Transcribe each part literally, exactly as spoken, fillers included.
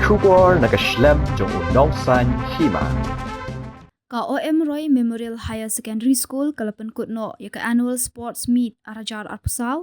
Khubor na ka shlem jong u nongsan hima. Ka O M Roy Memorial Higher Secondary School ka la pynkut noh ïa ka Annual Sports Meet ar hajar arphew saw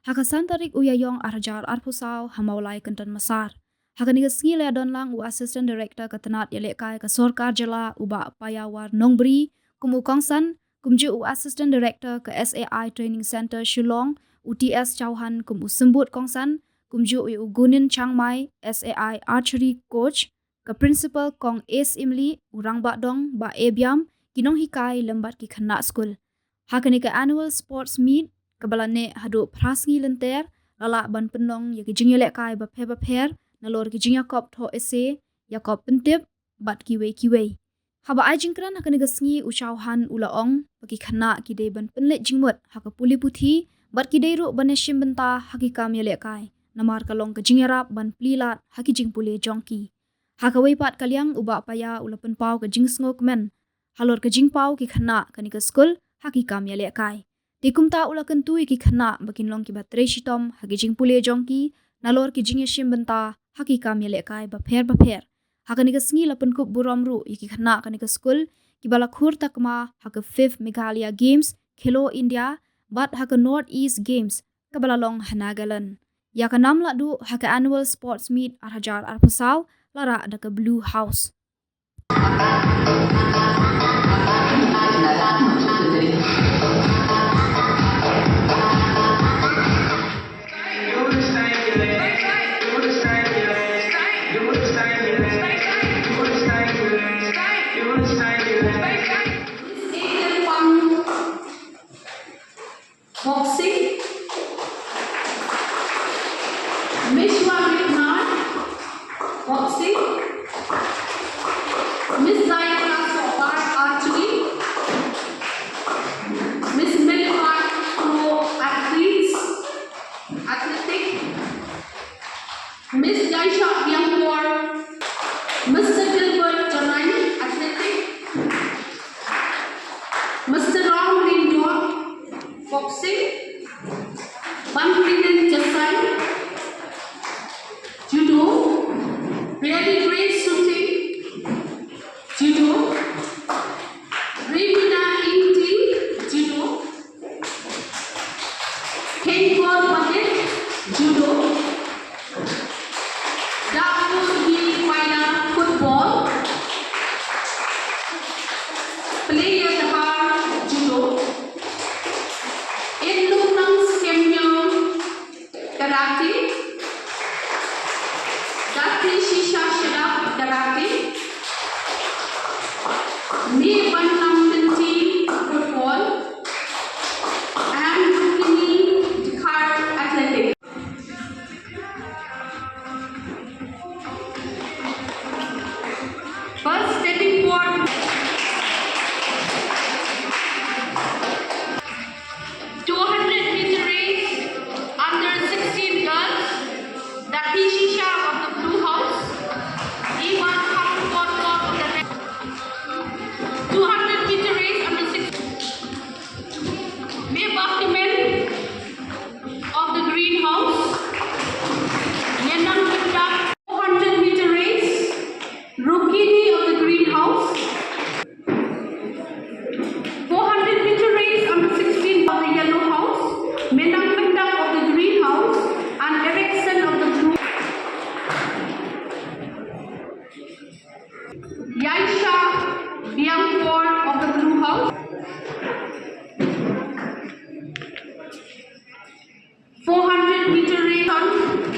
ha ka san tarik u Ïaïong ar hajar arphew saw ha Mawlai Kynton Massar. Ha kane ka sngi la ïadon lang u Assistant Director ka tnat ïalehkai ka sorkar jylla u Bah Paiawar Nongbri kum u kongsan, kumjuh u Assistant Director ka S A I Training Centre Shillong u T S Chauhan kum u symbud kongsan, kumjuh u Gunin Changmai, S A I Archery Coach, ka Principal Kong S Imli, u Rangbah Dong Bah Ebiam, ki nonghikai lem bad ki khynnah skul. Ha kane ka Annual Sports Meet kaba la neh haduh phra sngi lynter, la lah ban pynlong ïa ki jingïalehkai bapher bapher nalor ki jingïakop thoh essay, ïakop pyntip bad kiwei kiwei. Haba ai jingkren ha kane ka sngi u Chauhan u la ong ba ki khynnah ki dei ban pynleit jingmut ha ka pule puthi bad ki dei ruh ban ïashim bynta ha ki kam ïalehkai namar ka long ka jingïarap ban plie lad ha ki jingpule jong ki. Ha kawei pat ka liang u Bah Paiawar u la pynpaw ka jingsngewkmen halor ka jingpaw ki khynnah kane ka skul ha ki kam ïalehkai. Te kumta u la kyntu ïa ki khynnah ba kin long kiba trei shitom ha ki jingpule jong ki nalor ki jingïashim bynta ha ki kam ïalehkai bapher bapher. Ha kane ka sngi la pynkup burom ruh ïa ki khynnah kane ka skul kiba la khur takma ha ka fifth Meghalaya Games, Khelo India bad ha ka North East Games kaba la long ha Nagaland. Ïa ka nam la duh ha ka Annual Sports Meet ar hajar arphew saw la rah da ka Blue House. Boxing. Mishwa Mitnar, boxing. Miss Diana Sopar, archery. Miss Melba Kro, athletes, athletic. Miss Jaisha Biangkor, Mister Gilbert Janai, athletic. Mister Ram Lindor, boxing. Bankrinen Jasai, judo. Really Grace Suting, judo. Rimina Ingti, judo. Kengkor Patit, judo. Dapu Yi Paina, football. Player Dahar, judo. Inluknang Skemyang, karate. Dati Shisha Shadap, karate. Ni Banlam Tenti, football. And Rukmini Dkhar, athletic. First stepping forward. Two hundred meter race, under sixteen girls, Dati Shisha of the blue house, Ivan Hamkotlo of the red. Two hundred meter race, under sixteen. Mebak Timen of the green house, Yenang Kipchak, four hundred meter race, Rukini of the green house. Four hundred meter race under sixteen of the yellow house, Menang Kendak of the green house, and Erickson of the blue. Yaisha Biangkor of the blue house. Four hundred meter race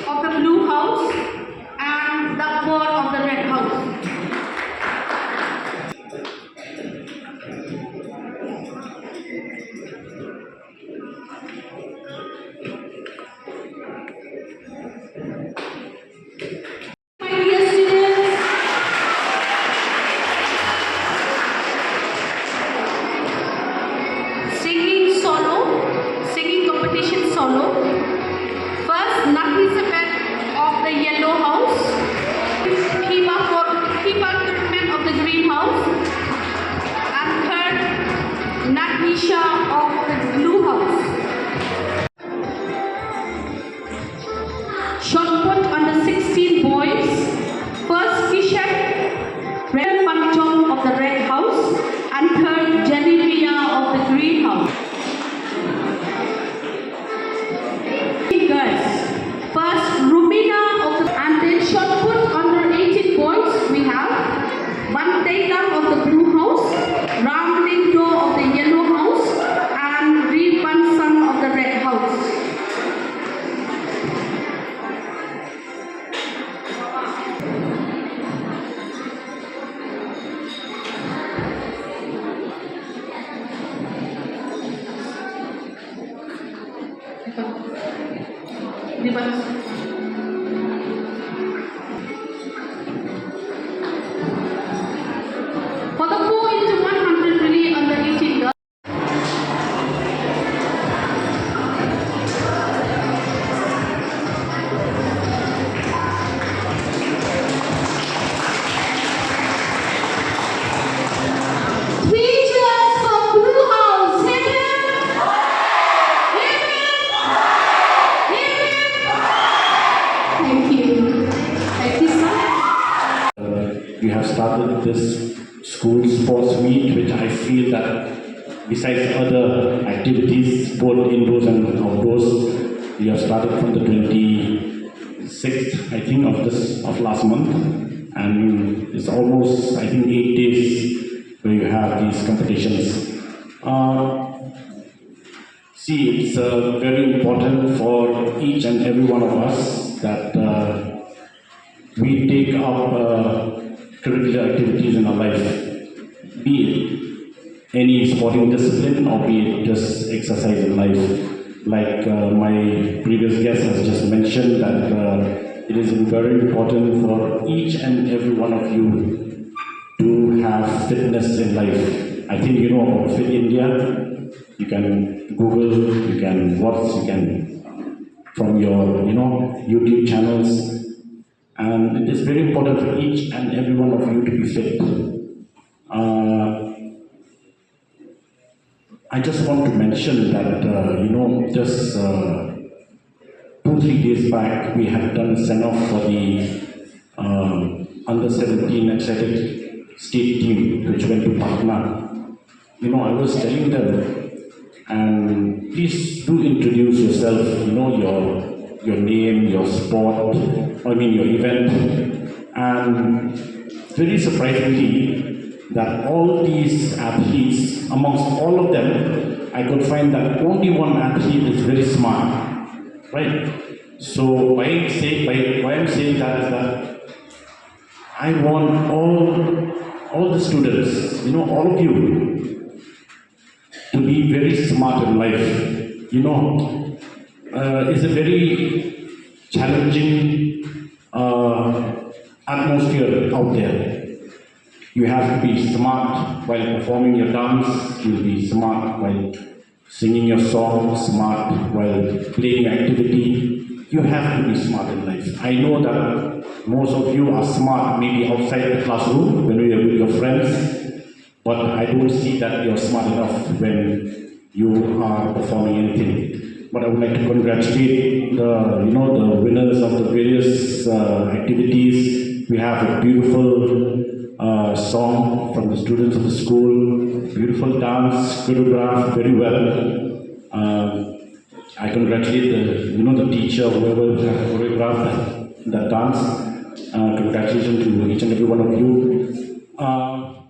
of the blue house and Dakbor of the red house. My dear students, singing solo, singing competition solo. First, Nafi Sabet of the yellow house. Kiba Kor-, Kiba Kurman of the green house. And third, Nagisha of the blue house. Shot put under sixteen boys. First We have started this school sports meet, which I feel that besides other activities, both indoors and outdoors, we have started from the twenty-sixth, I think, of this, of last month, and it's almost, I think, eight days where you have these competitions. Uh, see, it's uh, very important for each and every one of us that uh, we take up uh, curricular activities in our life, be it any sporting discipline or be it just exercise in life. Like uh, my previous guest has just mentioned, that uh, it is very important for each and every one of you to have fitness in life. I think you know about Fit India. You can Google, you can watch, you can from your you know YouTube channels, and it is very important for each and every one of you to be fit. Uh, I just want to mention that uh, you know just uh, two three days back we had done a send off for the um, under seventeen athletic state team which went to Patna. You know, I was telling them, and please do introduce yourself, you know, your your name, your sport, I mean your event. And very surprisingly, that all these athletes, amongst all of them, I could find that only one athlete is very smart, right? So why say why, why I'm saying that is that I want all all the students, you know, all of you, to be very smart in life. You know, uh, it's a very challenging uh, atmosphere out there. You have to be smart while performing your dance. You'll be smart while singing your song, smart while playing your activity. You have to be smart in life. I know that most of you are smart maybe outside the classroom when you are with your friends, but I don't see that you're smart enough when you are performing anything. But I would like to congratulate the, you know, the winners of the various uh, activities. We have a beautiful uh, song from the students of the school, beautiful dance, choreographed very well. Um, I congratulate the, you know, the teacher, whoever has choreographed that, that dance. Uh, congratulations to each and every one of you. Uh,